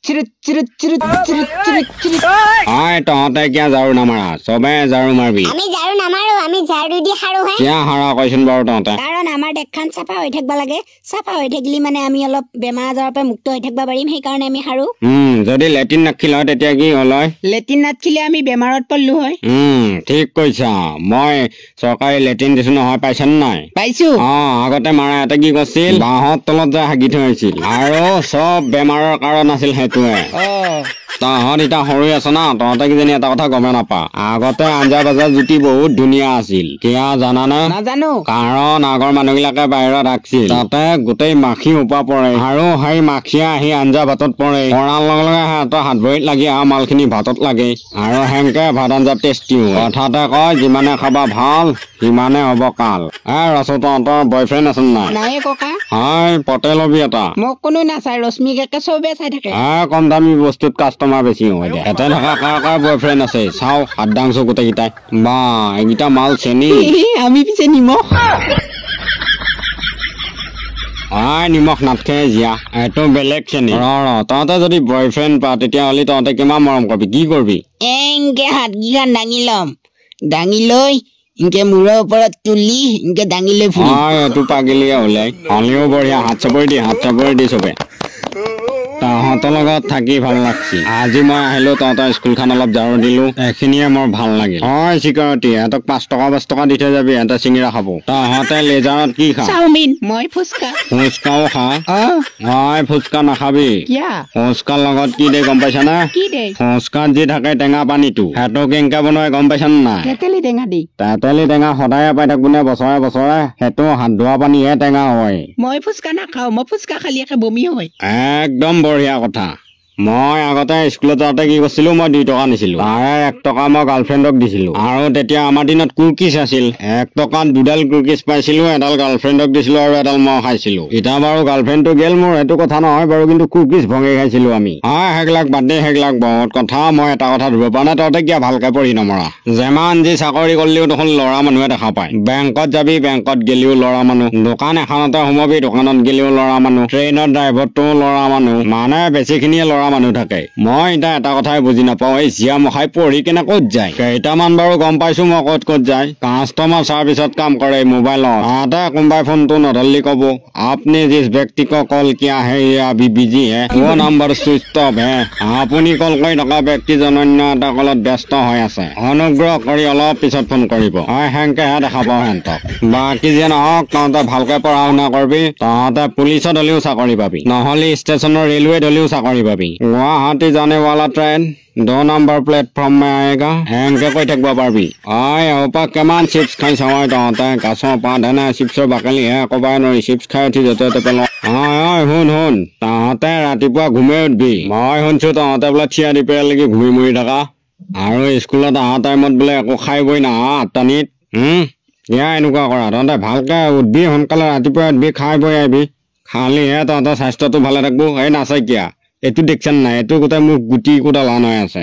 চিৰুত চিৰুত চিৰুত চিৰুত চিৰুত চিৰুত। হয়, তহঁতে কিয় ঝাৰু নামাৰা? চবে ঝাৰু মাৰবি। আমি ঝাৰু নামাৰো, আমি ঝাৰু দি সাৰো হে। কিয় সাৰা কচোন বাৰু তহঁতে? কাৰণ আমাৰ দেশখন চাফা হৈ থাকিব লাগে। চাফা হৈ থাকিলে মানে আমি অলপ বেমাৰ আজাৰৰ পৰা মুক্ত হৈ থাকিব পাৰিম, সেইকাৰণে আমি সাৰো। যদি লেট্ৰিন নাখিল হয় তেতিয়া কি হ'ল হয়? লেট্ৰিন নাখিলে আমি বেমাৰত পৰিলো হয়। ঠিক কৈছা। মই চৰকাৰী লেট্ৰিন দিছো নহয়, পাইছা নে নাই? পাইছো। আগতে মাৰা এটা কি কৈছিল, বাঁহৰ তলত যাই হাগি থৈ আহিছিল, আৰু চব বেমাৰৰ কাৰণ আছিল সেইটোৱে। তহঁত এতিয়া সৰু আছ না, তহঁতে কিজানি এটা কথা গমেই নাপা। আগতে আঞ্জা বাজা জুতি বহুত ধুনীয়া আছিল। কিয় জানানে? নাজানো। কাৰণ আগৰ মানুহবিলাকে বাহিৰত ৰাখছিল, তাতে গোটেই মাখি সোপা পৰে, আৰু সেই মাখিয়ে আহি আঞ্জা ভাতত পৰে। পৰাৰ লগে লগে সিহঁতৰ হাত ভৰিত লাগি অহা মালখিনি ভাতত লাগে, আৰু সেনকে ভাত আঞ্জা টেষ্টি হয়। কথাতে কয়, যিমানে খাবা ভাল সিমানে হ'ব কাল। এ ৰচো, তহঁতৰ বয়ফ্ৰেণ্ড আছে নাই? নাই ককা। হয়, পতে লবি এটা। মোক কোনো নাচায়, ৰশ্মি কাকে চবে চাই থাকে। কম দামী বস্তুত কাষ্টমাৰ বেছি হয় দে। এতে থকা কাৰ কাৰ বয়ফ্ৰেণ্ড আছে চাওঁ, হাত দাংছো গোটেইকেইটাই। বা এইকেইটা মাল চেনি। আমি পিছে নিমখ। নিমখ নাথকে জীয়া, এইটো বেলেগ চেনি। ৰ ৰ, তহঁতে যদি বয়ফ্ৰেণ্ড পা তেতিয়াহ'লে তহঁতে কিমান মৰম কৰিবি, কি কৰিবি? এনকে হাতকেইখন দাঙি ল'ম, দাঙি লৈ ইনকে মূৰৰ ওপৰত তুলি ইনকে দাঙি লৈ ফুৰিম। এইটো পাগলীয়া ওলাই হ'লেও বঢ়িয়া। হাত চাপৰি দি, হাত চাপৰি দি চবে। তহঁতৰ লগত থাকি ভাল লাগছি। আজি মই আহিলো, তহঁতৰ স্কুলখন অলপ ঝাৰু দিলো, এইখিনিয়ে মোৰ ভাল লাগিল। হয় চিকিউৰিটি, সিহঁতক 5 টকা 5 টকা দি থৈ যাবি, সিহঁতে চিঙিৰা খাব। তহঁতে লেজাৰত কি খা? চাওমিন। মই ফুচকা। ফুচকাও খা? হয়, ফুচকা নাখাবি। ফুচকাৰ লগত কি দে গম পাইছা না? কি দে? ফুচকাত যি থাকে টেঙা পানীটো, সেইটো কেনেকে বনাই গম পাইছা নে নাই? তেতেলী টেঙা দি। তেতেলী টেঙা সদায় পাই থাকো নে বছৰে বছৰে? সেইটো হাত ধোৱা পানীহে টেঙা হয়। মই ফুচকা নাখাওঁ, মই ফুচকা খালি একে বমি হয়। একদম বঢ়িয়া কথা। মই আগতে স্কুলত যাওঁতে কি কৰিছিলো, মই 2 টকা নিছিলো, তাৰে 1 টকা মই গাৰ্লফ্ৰেণ্ডক দিছিলো। আৰু তেতিয়া আমাৰ দিনত কুকিজ আছিল, 1 টকাত দুডাল কুকিজ পাইছিলো, এডাল গাৰ্লফ্ৰেণ্ডক দিছিলো আৰু এডাল মই খাইছিলো। এতিয়া বাৰু গাৰ্লফ্ৰেণ্ডটো গেল মোৰ, সেইটো কথা নহয় বাৰু, কিন্তু কুকিজ ভঙি খাইছিলো আমি। হয়, সেইবিলাক বাদ দে, সেইবিলাক বহুত কথা। মই এটা কথা ধৰিব পৰা নাই, তহঁতে কিয় ভালকে পঢ়ি নমৰা? যিমান যি চাকৰি কৰিলেও দেখোন ল'ৰা মানুহে দেখা পায়। বেংকত যাবি, বেংকত গেলিও ল'ৰা মানুহ, দোকান এখনতে সোমাবি, দোকানত গেলিও ল'ৰা মানুহ, ট্ৰেইনত ড্ৰাইভাৰটোও ল'ৰা মানুহ, মানে বেছিখিনিয়ে ল'ৰা মানুহ থাকে। মই এতিয়া এটা কথাই বুজি নাপাওঁ, এই জীয়া মখাই পঢ়ি কেনে ক'ত যায়? কেইটামান বাৰু গম পাইছো মই ক'ত ক'ত যায়। কাষ্টমাৰ চাৰ্ভিচত কাম কৰে মোবাইলত, তাতে কোনোবাই ফোনটো নধৰিলি ক'ব, আপনি জিছ ব্যক্তি কো কল কিয়া হে ये अभी বিজি হে, वो নাম্বাৰ চুইচ অফ হে। আপুনি কল কৰি থকা ব্যক্তিজন অন্য এটা কলত ব্যস্ত হৈ আছে, অনুগ্ৰহ কৰি অলপ পিছত ফোন কৰিব। হয়, সেনকেহে দেখা পাওঁ সিহঁতক। বাকী যিয়ে নহওক, তহঁতে ভালকে পঢ়া শুনা কৰিবি, তহঁতে পুলিচত হ'লেও চাকৰি পাবি, নহ'লে ষ্টেচনৰ ৰেলৱেত হ'লেও চাকৰি পাবি। গুৱাহাটী জানেৱালা ট্ৰেইন 2 নম্বৰ প্লেটফৰ্ম মে আয়েগা, সেনকে কৈ থাকিব পাৰবি। অই এসোপা কিমান চিপছ খাইছ ঐ তহঁতে, গাছৰ পাত এনে চিপছৰ বাকলি হে কবাই নোৱাৰি, চিপছ খাই উঠি য'তে ত'তে পেলাওঁ। হয় শুন শুন, তহঁতে ৰাতিপুৱা ঘুমেই উঠবি। মই শুনছো তহঁতে বোলে থিয়া দি পেলাইলৈকে ঘূৰি মৰি থাকা, আৰু স্কুলত অহা টাইমত বোলে একো খাই বৈ নাহা আঠটানিত। এয়া এনেকুৱা কৰা, তহঁতে ভালকে উঠবি, সোনকালে ৰাতিপুৱা উঠবি, খাই বৈ আহিবি, খালিহে তহঁতৰ স্বাস্থ্যটো ভালে থাকিব। এই নাচাই কিয়া, এইটো দেখছেন নাই, এইটো গোটেই মোক গুটি কোডাল আন হৈ আছে।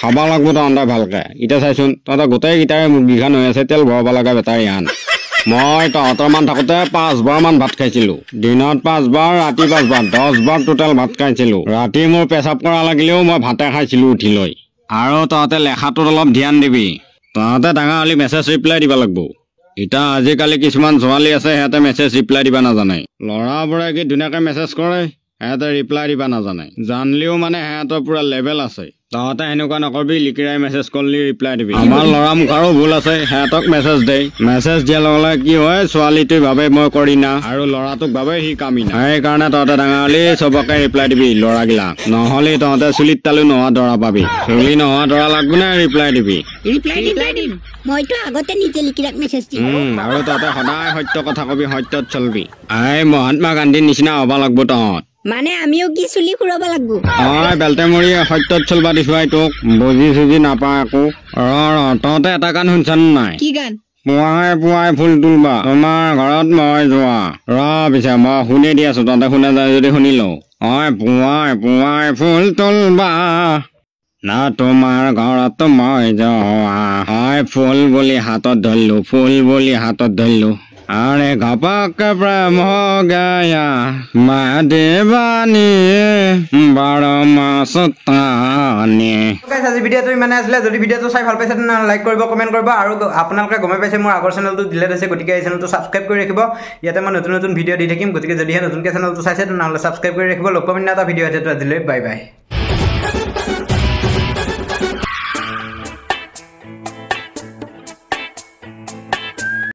খাব লাগব তহঁতে ভালকে। এতিয়া চাইচোন তহঁতে গোটেইকেইটাৰে মুখ কেইখন হৈ আছে, তেল ভৰাব লগা বেটাৰী আন। মই তহঁতৰ মান থাকোঁতে 5 বাৰমান ভাত খাইছিলো, দিনত 5 বাৰ, ৰাতি 5 বাৰ, 10 বাৰ টোটেল ভাত খাইছিলো। ৰাতি মোৰ পেচাব কৰা লাগিলেও মই ভাতে খাইছিলো উঠি লৈ। আৰু তহঁতে লেখাটোত অলপ ধ্যান দিবি, তহঁতে ডাঙৰ হ'লে মেছেজ ৰিপ্লাই দিব লাগব। এতিয়া আজিকালি কিছুমান ছোৱালী আছে, সিহঁতে মেছেজ ৰিপ্লাই দিব নাজানে। ল'ৰাবোৰে কি ধুনীয়াকে মেছেজ কৰে, সিহঁতে ৰিপ্লাই দিব নাজানে। জানলেও মানে সিহঁতৰ পুৰা লেভেল আছে। তহঁতে সেনেকুৱা নকৰিবি, লিকিৰাই মেছেজ কৰিলি ৰিপ্লাই দিবি। আমাৰ ল'ৰা মুখাৰো ভুল আছে, সিহঁতক মেছেজ দে। মেছেজ দিয়াৰ লগে লগে কি হয়, ছোৱালীটোৱে ভাবে মই কৰি না, আৰু ল'ৰাটোক ভাবে সি কামি না। সেইকাৰণে তহঁতে ডাঙৰ হ'লে চবকে ৰিপ্লাই দিবি ল'ৰাগিলাক, নহ'লে তহঁতে চুলিত তালো নোহোৱা দৰা পাবি। চুলি নোহোৱা দৰা লাগব নে ৰিপ্লাই দিবি? ৰিপ্লাই দিম। মইতো আগতে নিজে লিকিৰাক মেছেজ দিম। আৰু তহঁতে সদায় সত্য কথা কবি, সত্যত চলবি। এই মহাত্মা গান্ধীৰ নিচিনা হ'ব লাগব তহঁত। মানে আমিও কি চুলি খুৰাব লাগব? হয়, বেলতে মৰি সত্যত চলবা দিছো আই তোক, বুজি চুজি নাপায় একো। ৰ ৰ, তহঁতে এটা গান শুনছানে নাই? কি গান? পুৱাই পুৱাই ফুল তুলবা তোমাৰ ঘৰত মই যোৱা। ৰ পিছে মই শুনি দি আছো, তহঁতে শুনা যায় যদি শুনি লওঁ। হয়, পুৱাই পুৱাই ফুল তুলবা না তোমাৰ ঘৰত মই যোৱা। হয়, ফুল বুলি হাতত ধৰিলো, ফুল বুলি হাতত ধৰিলো। আৰে ঘপক প্ৰেম हो गया मैं दीवानी बड़ मस्तानी। গাইছ, আজি ভিডিঅ'টো ইমানে আছিলে। যদি ভিডিঅ'টো চাই ভাল পাইছে, তেনেহ'লে লাইক কৰিব, কমেণ্ট কৰিব আৰু আপোনালোকে গমেই পাইছে মোৰ আগৰ চেনেলটো ডিলেট হৈছে, গতিকে এই চেনেলটো ছাবস্ক্ৰাইব কৰি ৰাখিব। ইয়াতে মই নতুন নতুন ভিডিঅ' দি থাকিম। গতিকে যদিহে নতুনকৈ চেনেলটো চাইছে, তেনেহ'লে ছাবস্ক্ৰাইব কৰি ৰাখিব। লগ পাম এটা ভিডিঅ' আজিলৈ, বাই বাই।